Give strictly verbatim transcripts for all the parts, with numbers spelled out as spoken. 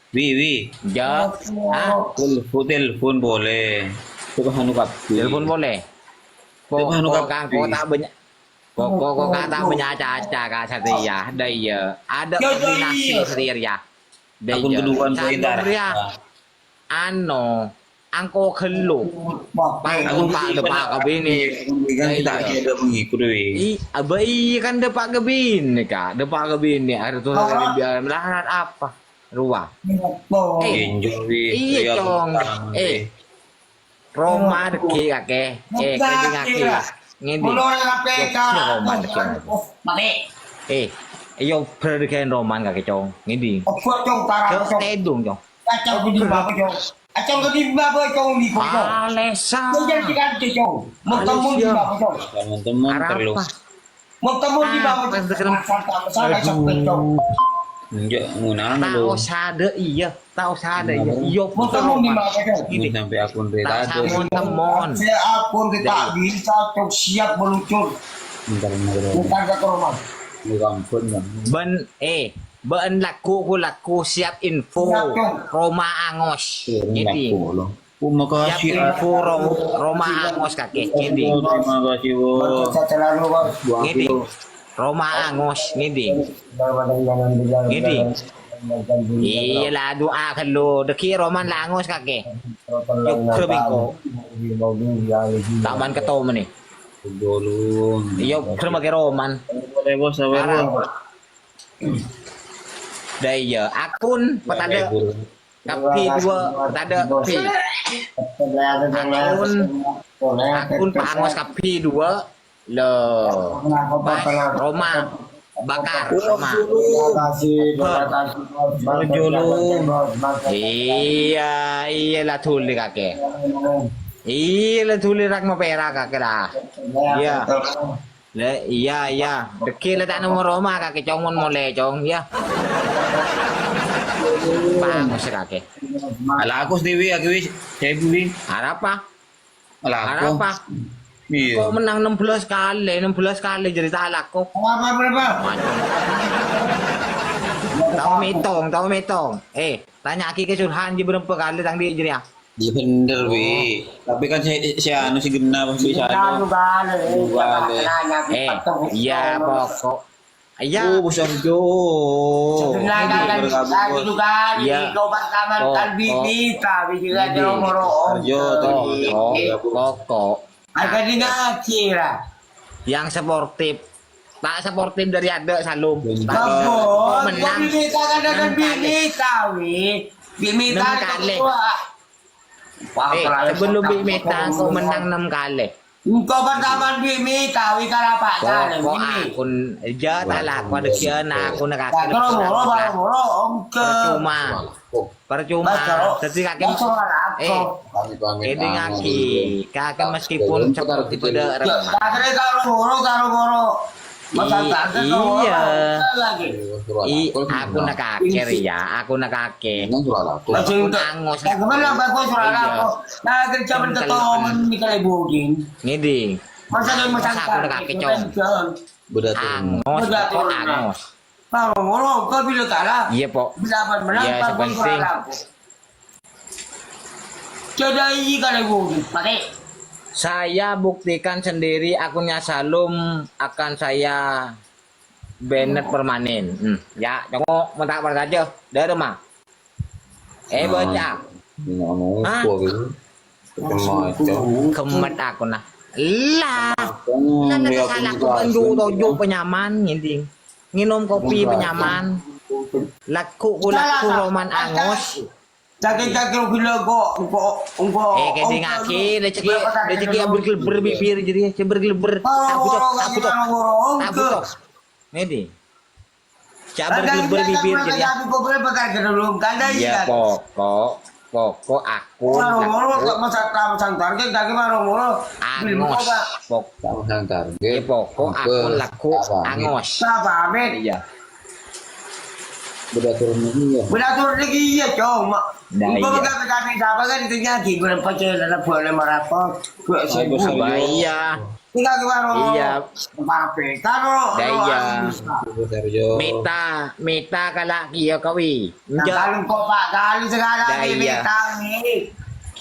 Wi, Wi. Ya. Hah? Telepon, telepon boleh. Coba anu kabeh. Telepon boleh. Coba anu kabeh. Kok, kok, kok tak banyak, kok, kok, kok tak banyak caca, Kak Satria. Dah iya. Ada koordinasi, Satria. Dah iya. Akun kedua, Satria. Anu, angko ghellu. Pak, Pak, depak ke bini. Kan kita ada mengikut, Wi. I, abah iya kan depak ke bini, Kak. Depak ke bini. Ada tuh biar melarat apa? Ruwah. Eh, iya, Cong. Eh, Roma deggi' kakè. Eh, ngèdhing kakè. Ngèdhing. Roma deggi'. Eh, iya, bher deggi' Roma kakè, Cong. Ngèdhing. Tèdung, Cong. Alesa. Mon temmo di bâbâ, Cong. Mon temmo di bâbâ, Cong. Aduh. Enjâ' ngunana, Tao sadâ', iyâ. Tao sadâ', iyâ. Iyâ, mon temmo di bâbâ, Cong. Mon sampè' akun rè tadâ'. Mon temmo. Sè akun rè ta' bisa, Cong, siap meluncur. Bentar, bentar. Bentar ka Roma. Ini ampun, Bang. Bân, eh, bân lagghu', lagghu' siap info. Siap, Cong. Roma Angos. Ini lagghu', lo. Terima kasih, Siap info, Ro-, Roma Angos kakè, ngèdhing. Terima kasih, Bos. Ngèdhing. Roma Angos, ngèdhing. Ngèdhing. Iyâ la, du'a ghâllu. Deggi' Roman la Angos kakè. Yuk, grep engko'. Taman keto menè. Iyâ, grep kakè Roman. Boleh, Bos, sabar, Bos. Dâ' iyâ, akun petadâ'. Kabbhi duwâ', tadâ' kabbhi. Akun, akun Pak Angos kabbhi duwâ'. Lo. Mas, Roma. Bakar, Roma. Bâ. Iyâ, iyâ, la dhuli kakè. Iyâ, la dhuli rak mapèra' kakè, la. Iyâ. Lè, iyâ, iyâ. Deggi' la ta' nemmo Roma kakè, Cong, mon molè, Cong, yâ. Bângus kakè. Ala aku sè dhibi', aku wis, sèbu, wi. Arapa? Ala aku. Arapa? Iyâ. Kok menang enam belas kali, enam belas kali jadi ta' alako. Apa, berapa? Tao mètong, tao mètong. Eh, tanya'aghi ka Surhan, jiyâ bârâmpa kali tang dhi' jârèya. Iyâ bhender, Wi. Tapè kan sè, sè anu sè ghenna' pas bisa anu. Dua kali. Eh, iyâ, pokok. Iyâ. Oh, Bos Arjo. Sebenarnya kan tadi juga di Kobar Taman Kalbini, tapi juga di Romoro. Arjo, tadi. Pokok. Agak dingaji lah. Yang sportif. Ta' sportif dâri adâ', Salom. Bos, kok menang? Kok bisa kan ada bini, tawi. Bini enam kali. Eh, sebelum Big Meta engko' menang enam kali. Engko' pertama Big Meta, wi, kalapakan, Big. Pokok akun, jâ' ta' laku, ada siana akun kakè. Terus moro, moro, moro, ongke. Percuma. Percuma. Dadi kakè, eh, ngèdhingaghi. Kakè meskipun seperti pada remah. Kakè karo moro, karo moro. Iyâ. I, aku nekakè, Ria, aku nekakè. Aku Angos. Ngèdhing. Masa aku nekakè, Cong. Angos, pokok Angos. Iyâ, pok. Iyâ, sè penting. Saya buktikan sendiri akunnya Salom akan saya banned permanen. Hmm, yâ, congok, mon ta' parcajâ. Dâ' remma. Eh, bocah. Hah? Kemmet aku, nah. Lah. Lah, nak salah aku banyu tojo penyaman, ngèdhing. Ngènom kopi penyaman. Lagu ku lagu Roman Angos. Cakè-cakè gila kok, engko', engko'. Eh, ngèdhingaghi, rejeki, rejeki bergeleber bibir, jadi bergeleber. Tak butuh, tak butuh. Tak butuh. Ngèdhing. Jâ' bergeleber bibir, jadi ya. Iya, pokok, pokok aku laku. Angos. Pok-, ya, pokok aku laku Angos. Iya. Beda turun lagi ya. Beda turun lagi ya, cuma. Nah, iya. Engko' bakal kami sapa kan itu nyaji, bulan pecel, ada bulan lima ratus, dua ribu. Iya. Tinggal ke warung. Iya. Pape, karo. Dah iya. Mita, mita kala kiyo kawi. Enjak. Kalau kok Pak kali segala. Dah iya. Mita nih.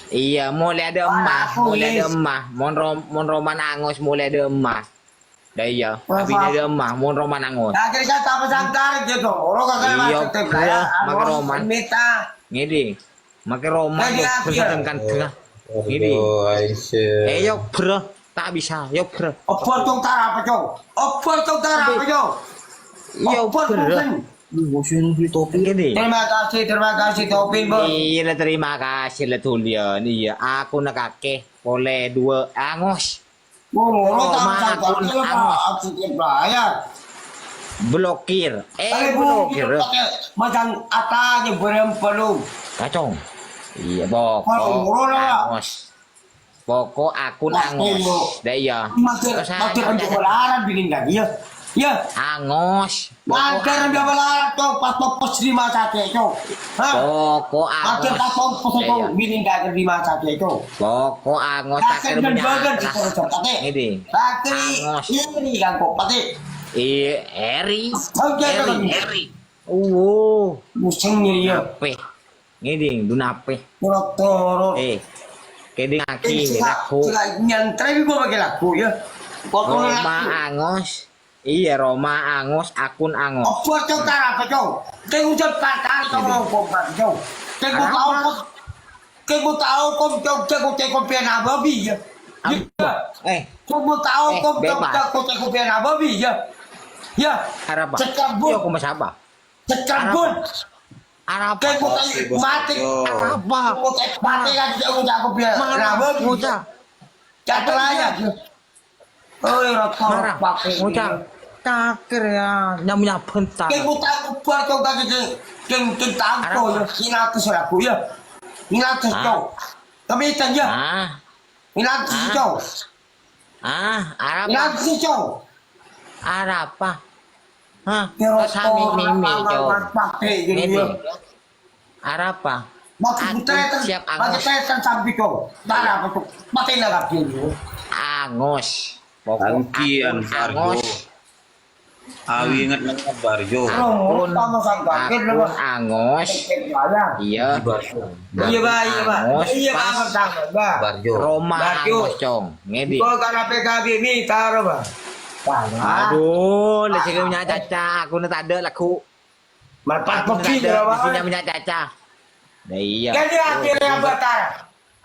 Iya, mulai ada emah, mulai ada emah. Mon rom-, mon roman angus mulai ada emah. Dah iya, abine ada emah, mon roman angus. Nah, jadi saya tak pesangkar gitu. Orang kagak. Iya, masuk, bro, ya, make roman. Mita. Ngidi. Make roman. Jadi lo apa ya? Bener kan, bro. Ngidi. Aduh, Aisyah. Eh, yo, bro. Tak bisa, yo, bro. Opo tong tara apa, Cong? Opo tong tara apa, Cong? Iya, opo bro. Bosen. Bosen di topi. Ngidi. Terima kasih, terima kasih, Topi, Bos. Iya, terima kasih, le Tulian. Iya, aku nekake pole dua angus. Oh, oh, ma akun angus. Blokir. Eh, blokir. Macam atanya berem pelung. Kacong. Iya, pokok angus. Pokok akun angus. Dah iya. Mager, mager anjo balaran bini lagi ya. Ya. Angus. Mager anjo balaran, Cong, pas topos lima sate, Cong. Hah? Pokok angus. Mager pas topos, Cong, bini lagi lima sate, Cong. Pokok angus. Kasih dan bagan di terus pate. Ini. Pate. Angus. Ini kan kok pate. Iya, eri. Oke, eri, eri. Oh. Pusing ya. Apa? Ngeding, dunape? Turut-turut. Eh, keding aki, lagu. Sila nyantre bi gua pakai lagu, ya. Roma angus. Iya, Roma angus, akun angus. Apa, Cong, cara apa, Cong? Ceng ucap pacar, Cong, mau kompak, Cong. Ceng mau tahu, Cong. Ceng mau tahu, Cong, Cong, Ceng mau cek kopi anak babi, ya. Apa? Eh. Ceng mau tahu, Cong, Ceng mau cek kopi anak babi, ya. Ya. Arapa? Cek kabut. Iya, aku mau siapa? Cek kabut. Arapa? Kayak mau tanya mati. Arapa? Mau tanya mati kan, dia udah aku bilang. Marah, bocah. Jatuh aja. Oi, rokok. Marah, bocah. Cakir ya, nyam-nyam bentar. Kayak mau tanya buat kau tadi, Ceng, Ceng, Ceng, tangko ya. Arapa? Ini aku selaku ya. Ini aku, Cong. Tapi itu ya. Ini aku, Cong. Ah, arapa? Arapa? Hah? Sami mimi, Cong. Ini. Arapa? Aku siap angus. Angus. Pokok angus. Awi inget nang Barjo. Akun, akun angus. Iya. Iya, Pak, iya, Pak. Angus, iya, Pak, pas. Pertama, Pak. Barjo. Roma angus, Cong. Ngedi. Kok karena P K B mita, Pak? Aduh, lek sing punya caca, aku ne tadek lagu. Aku ne tadek, di sini punya caca. Nah, iya. Jadi akhirnya batal.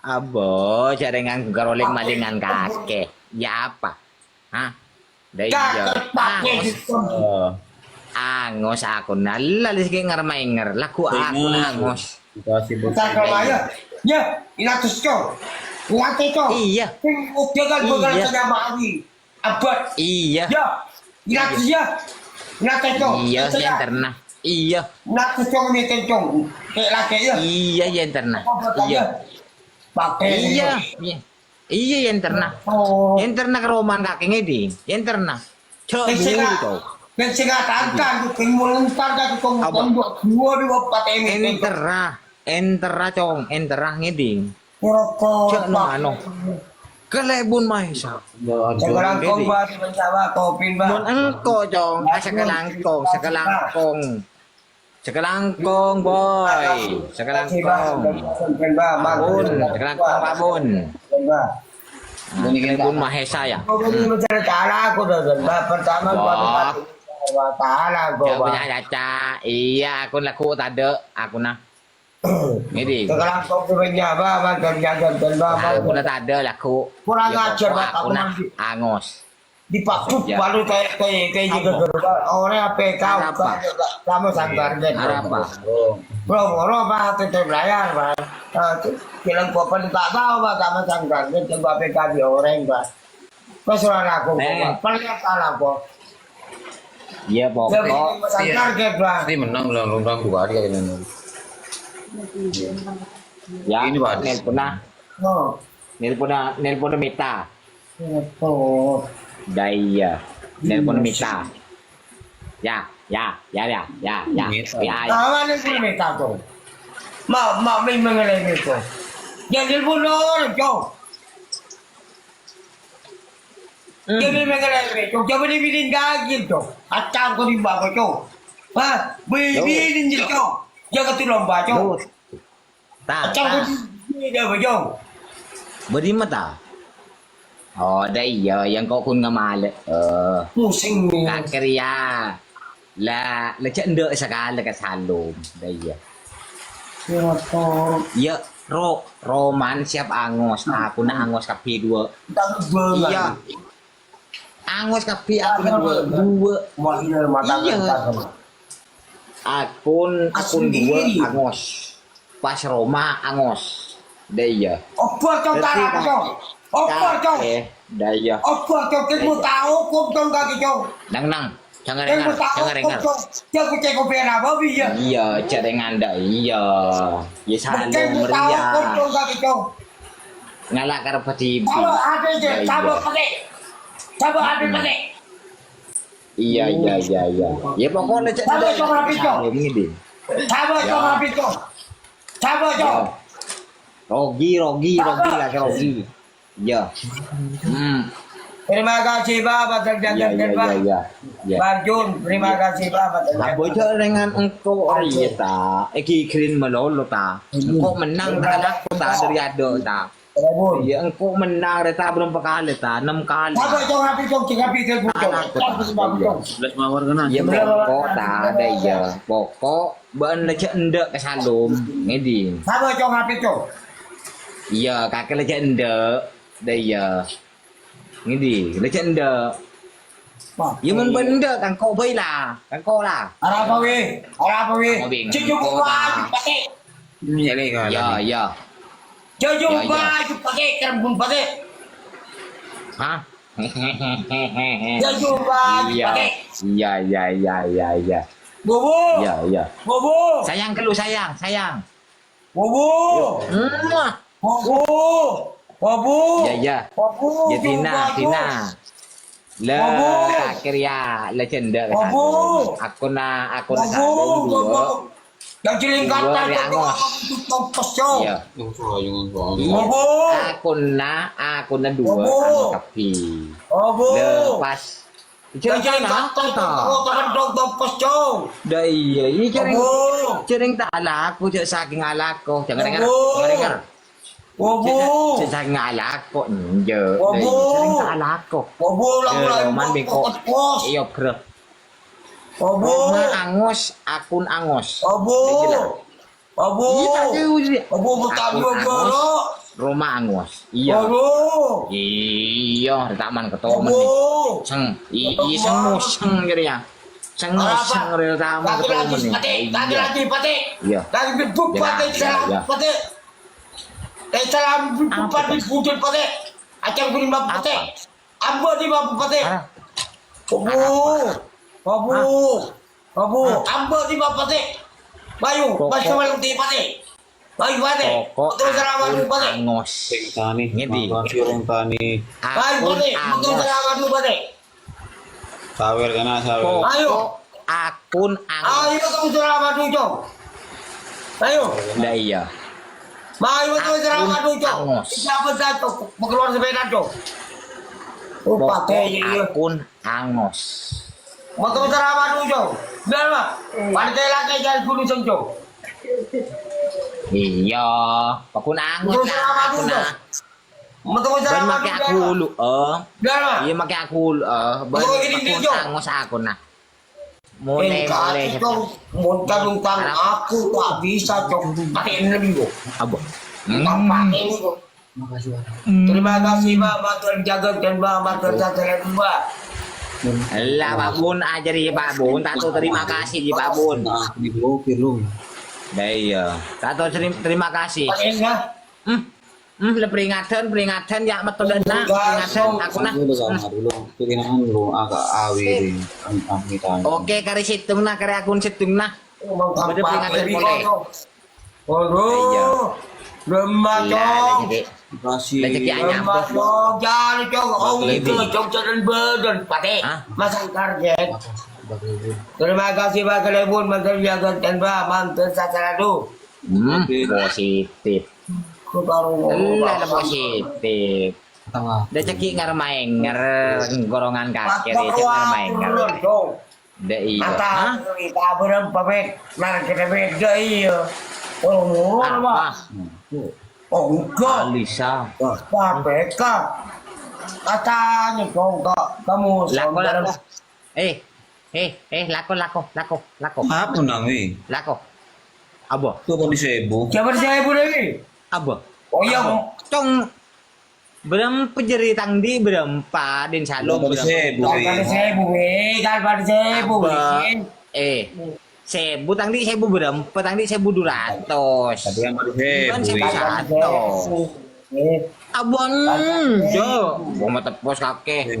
Abo, jaringan karoling malingan kake. Ya apa? Hah? Dah iya. Angus. Angus aku nalal iki ngermenger. Lagu aku angus. Ya, inatus, Cong. Inate, Cong. Iya. Sing udah kan bakal sama Awi. Abad. Iya. Ya. Inatus, ya. Inate, Cong. Iya, yang pernah. Iya. Inatus, Cong, ini, Cong. Kayak laki, ya. Iya, yang pernah. Iya. Pakai. Iya. Iya, yen terna. Oh. Yen terna ke roman kake ngedi. Yen terna. Cok dulu to. Yen sing atangkan, yen melontar ka tong tembok dua di opat ini. Entera, entera, Cong, entera ngedi. Rokok. Cok no ano. Kelebun maisa. Sekarang kong ba, mencawa kopin ba. Mon engko, Cong, sekelangkong, sekelangkong. Sekelangkong, Boy. Sekelangkong. Pak Bun, sekelangkong, Pak Bun. Nah, ini Bun Mahesa, ya. Pertama, Dia punya caca. Iya, aku lagu tade, aku nah. Ini. Sekelangkong, Pak. Aku nah tade lagu. Kurang ajar, Pak. Aku nah angus. Dipaksa baru kayak, kayak, kayak gitu, orang apa kau, kamu sanggar gitu. Arapa? Bro, bro, Pak, tetep layar, Pak. Bilang gua pun tak tahu, Pak, sama sanggar gitu, gua P K B orang, Pak. Pas orang aku, Pak. Pernah salah, Pak. Iya, pokok. Sanggar gitu, Pak. Ini menang, menang, menang dua kali kali ini. Ya, ini, Pak. Nelpon, nah. Oh. Nelpon, nah, nelpon Mita. Telepon. Dah iya. Nelpon Mita. Ya, ya, ya, ya, ya. Mita. Ya, ya. Tawa nelpon Mita to. Ma, ma, mi mengenai Mita. Ya nelpon orang, Cong. Hmm. Jadi, mengele, Cong. Coba dibilin kaki, Cong. Acang ko di bawah, Cong. Hah? Bilin, Cong. Jaga tu lomba, Cong. Terus. Ta, Acang ta. Ko di, di apa, Cong? Bâdimma ta? Oh, dâ' iyâ, yang kok kun ngamale. Eh. Pusing nih. Kakèr ya. La, la cè' endâ' sakalè ka Salom. Dâ' iyâ. Ya, Cong. Iyâ, ro-, roman siap angos. Aku na angos kabbhi duwâ'. Tanggung banget. Iyâ. Angos kabbhi akun duwâ', duwâ'. Wah, iya, mata. Iya. Akun, akun duwâ' angos. Pas Roma angos. Dâ' iyâ. Obor, Cong, dâddhi, tarap, Cong. Obor, Cong. Dâ' iyâ. Obor, Cong. Kèng mau tahu, Cong, kaki, Cong. Nang, nang. Jangan dengar, jangan dengar. Jago ceko pena babi ya. Iya, jaringan dah, iya. Ya, salah meriah. Ngala' karep dibi. Coba ada je, coba pakai. Coba ada pakai. Iya, iya, iya, iya. Ya, pokoknya cek. Coba, coba, Pico. Coba, coba, Pico. Coba, coba. Rogi, rogi, rogi lah, rogi. Iya. Hmm. Terima kasih, Pak, Pak Terjangkep, iya, iya, Pak. Iya, iya. Iya. Pak Jun, terima kasih, Pak, Pak Terjangkep. Apa aja dengan engko', iya, ta? Egi green melolo, ta? Engko' menang, ta? Aku, ta? Dari ado, ta? Iya, engko' menang, ta? Berapa kali, ta? Enam kali. Apa, Cong? Apa, Cong? Cek apa, Cong? Anak, ta? Cong, apa, Cong? Iya, pokok, ta? Ada, iya. Pokok, bân la jâ' endâ' ka Salom. Ngèding. Apa, Cong? Apa, Cong? Iya, kakè la jâ' endâ'. Dâ' iyâ. Ngendi? La jâ' endâ'. Wah, ya, mon bâ'na endâ', kangko bhâi la. Kangko la. Arapa, wi? Arapa, wi? Jujur, Pak, Pak. Iya, iya. Jujur, Pak, Pak, kerembun, Pak. Hah? Jujur, Pak, Pak. Iya, iya, iya, iya, iya. Bobo. Iya, iya. Bobo. Sayang kelu, sayang, sayang. Bobo. Mwah. Wabu. Wabu. Ya, ya. Wabu. Ya, Tina, Tina. Le, kakè rèya, le jendek. Wabu. Aku na, aku na satu, dua. Yang cilingkatan itu tompes, Cong. Iya. Wabu. Aku na, aku na dua, anu kabbhi. Wabu. Le, pas. Jhâ' ta' alako, ta? Dâ' iyâ, iyâ, jhâ' rèng, jhâ' rèng ta' alako, jhâ' sakèng alako. Jhâ' ngèdhing, jhâ' ngèdhing. Jhâ', jhâ' sakèng alako, enjâ'. Dâ' iyâ, jhâ' rèng ta' alako. Roman bengko. Iyâ, bro. Roma angus, akun angus. Wabu. Iya, ta' jhâ' iyâ. Wabu, akun angus, Roma angus. Iya. Wabu. Iya, ta' man ketomen. Wabu. Seng, i-, i-, seng museng jârèya. Seng museng jârèya, ta' man ketomen. Lagi, lagi, Pati. Iya. Lagi, Pati. Iya, iya, iya. Pati. Eh, salam, Pati. Apa? Budut, Pati. Acang beri maaf, Pati. Apa? Ambo di Bapak Pati. Hah? Wabu. Wabu. Wabu. Hah? Ambo di Bapak Pati. Bayu, Bayu, Pati. Bayu, Pati. Pokok terus rawan, Pati. Angus. Sing tani. Ngedi. Makasih, orang tani. Bayu, Pati. Terus rawan, Pati. Sawer kena, sawer. Ayo. Akun angus. Ayo, kamu sudah apa tuh, Cong? Ayo. Ndak iya. Ayo, kamu sudah apa tuh, Cong? Angus. Siapa dah, Cong? Mau keluar sepeda, Cong. Oh, pakai, iya. Akun angus. Mau kamu sudah apa tuh, Cong? Biar, Pak. Pakai lagi, jangan dulu, Cong. Iya, akun angus. Mau kamu sudah apa tuh, Cong? Metu cara. Bân make aku lu, eh. Iya, make aku lu, eh. Bân aku angus aku, nah. Mulai, mulai. Cong, mon kadung tang aku tak bisa, Cong. Pakai enam, Cong. Apa? Tak pakai ini, Cong. Terima kasih, Pak, matur jaga dan Pak, matur jaga dan Pak. Lah, Pak Bun, ajari Pak Bun. Tato terima kasih, Pak Bun. Nah, ini blokir, lu. Lah, iya. Tato terima, terima kasih. Pakai enggak? Hmm. Hmm, le peringatan, peringatan, ya, metu dâ' enna', peringatan, aku na. Dulu sama dulu, pikiran lu agak awi di, am-, am-, kita. Oke, karè sèttong na, karè akun sèttong na. Bâdâ peringatan polè. Waduh, lemah, Cong. Rezeki. Rezeki anyam. Lemah, Cong. Jangan, Cong. Oh, itu, Cong, jangan badan, Pati. Hah? Masang target. Terima kasih, Pak Kalebun, Pak Kalebun, Pak, mantan sasaran tuh. Hmm, positif. Lah, positif. Dâ' cè' ghi' ngar-maènger, gorongan kakè rè, cè' ngar-maènger. Dâ' iyâ. Hah? Ata, tabârâmpa bhâi, narkèna bhidhâ iyâ. Oh, apa? Oh, enggak. Alisa. Wah, P P K. Katanya dong, Kak, kamu lako, lako. Eh, eh, eh, lako, lako, lako, lako. Apa nang, wi? Lako. Apa? Tuh, kok di Sèbu? Siapa di Sèbu, wi? Apa? Oh, iya. Apa? Cong, bârâmpa jârèya tang andi' bârâmpa, din salom bârâmpa. Sèbu, wi. Kan Sèbu, wi. Kan Sèbu, wi. Apa? Eh, Sèbu tang andi' sèbu bârâmpa, tang andi' sèbu du ratos. Tapi yang pada sèbu, kan sèbu satos. Wi. Abon, jo. Gua mah tepos kakè.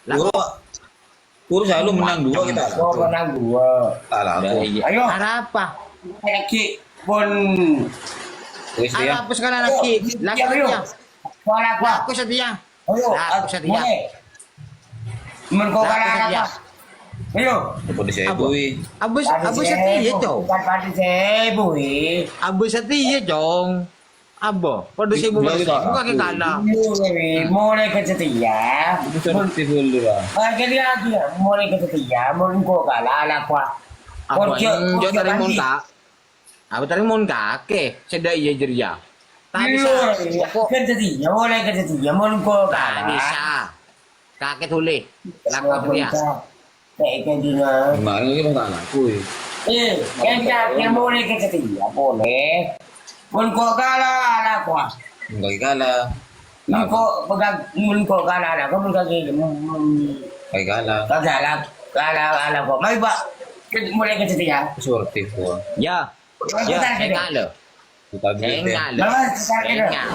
Lah, Pur, Pur selalu menang dua kita. Gua menang dua. Alah, aku. Iya. Ayo. Arapa? Lagi pun. Wis, ya. Arapa sekarang lagi? Ayo, laku ayo. Dia. Wala, wala. Laku setia. Ayo, laku setia. Mulai. Mengko kalah apa? Ayo. Apa di Sèbu, wi? Abis, abis setia, Cong. Bukan pada Sèbu, wi. Abis setia, Cong. Apa? Padâ sè buka kakè kalah. Mulai, mulai ke setia. Itu seperti dulu, Pak. Lagi-lagi, mulai ke setia, mun engko' kalah, lah, Pak. Apa? Enjâ' tari mon ka-, apa tari mon kakè, sè dâ' iyâ jârèya. Tapi sa-, pokok ke setia, mulai ke setia, mun engko' kalah. Bisa. Kakè dhuli. Laku apa dia? Kayak kayak gini. Gimana lagi, Bang, tak laku, ya? Eh, yang kakè mulai ke setia, boleh. Mun engko' kalah, laku. Engko' kalah. Mun engko' pegang, mun engko' kalah, laku, mun kakè, hmm, kalah. Kagak laku, kalah, kalah, kok. Mari, Pak. Mulai ke setia. Sportif, Bang. Ya. Ya, enggak, loh. Kita duit, ya. Enggak, loh. Enggak.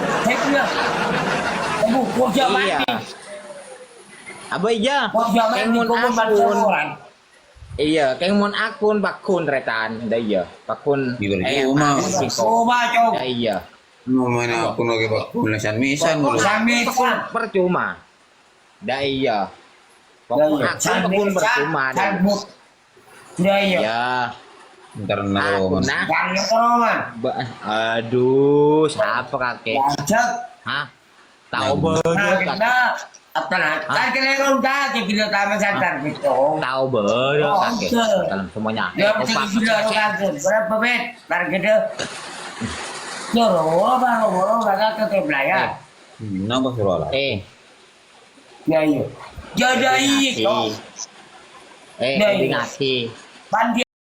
Iya. Apa iya? Kèng mon akun. Iya, kèng mon akun, pakun, tarètan. Dâ' iyâ, pakun. Iya, percuma. Percuma, Cong. Dâ' iyâ. Mau main akun lagi, pakun. San misan, pakun, percuma. Dâ' iyâ. Pakun akun, pakun, percuma, dâ' iyâ. Iya, iya. Ya. Ntar naro, Mas. Nah. Ntar naro, Mas. Ba-, aduh, sapa kakè? Lanjut. Hah? Tao bârâ kakè. Apa lah? Hah? Kan kena ronda aja bila taman sadar gitu. Tao bârâ kakè. Dalam semuanya. Ya, kompak. Berapa, Bet? Target. Suruh, baru, baru, kagak ke belayar. Eh. Hmm, nambah suruh lah. Eh. Ya, iya. Ya, ya, iya, Cong. Eh, ya, iya. Edingaghi. Bandi